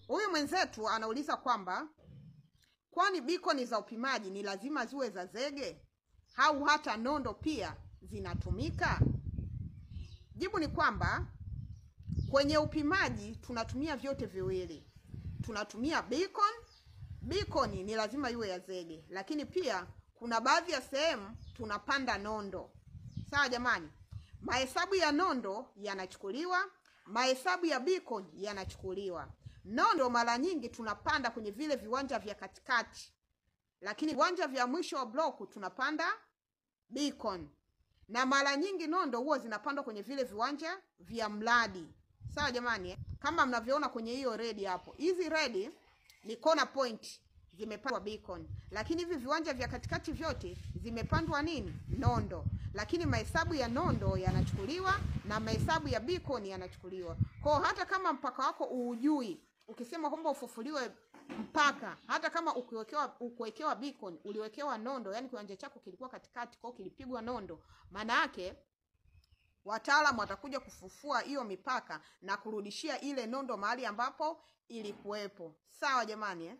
Huyu mwenzetu anauliza kwamba kwani beacon za upimaji ni lazima ziwe za zege au hata nondo pia zinatumika? Jibu ni kwamba kwenye upimaji tunatumia vyote viwili. Tunatumia beacon. Beacon ni lazima iwe ya zege, lakini pia kuna baadhi ya sehemu tunapanda nondo. Sawa jamani? Mahesabu ya nondo yanachukuliwa, mahesabu ya beacon yanachukuliwa. Nondo mara nyingi tunapanda kwenye vile viwanja vya katikati, lakini viwanja vya mwisho wa bloku tunapanda beacon. Na mara nyingi nondo huwa zinapandwa kwenye vile viwanja vya mradi. Sawa jamani? Kama mnavyoona kwenye hiyo red hapo. Hizi red ni corner point zimepandwa beacon, lakini hivi viwanja vya katikati vyote zimepandwa nini? Nondo. Lakini mahesabu ya nondo yanachukuliwa na mahesabu ya beacon yanachukuliwa. Kwa hata kama mpaka wako uujui, ukisema kwamba ufufuliwe mpaka, hata kama ukuwekewa beacon, uliwekewa nondo, yani kiwanja chako kilikuwa katikati, kwa kilipigwa nondo, maana yake wataalamu watakuja kufufua hiyo mipaka na kurudishia ile nondo mahali ambapo ilikuwepo. Sawa jamani eh?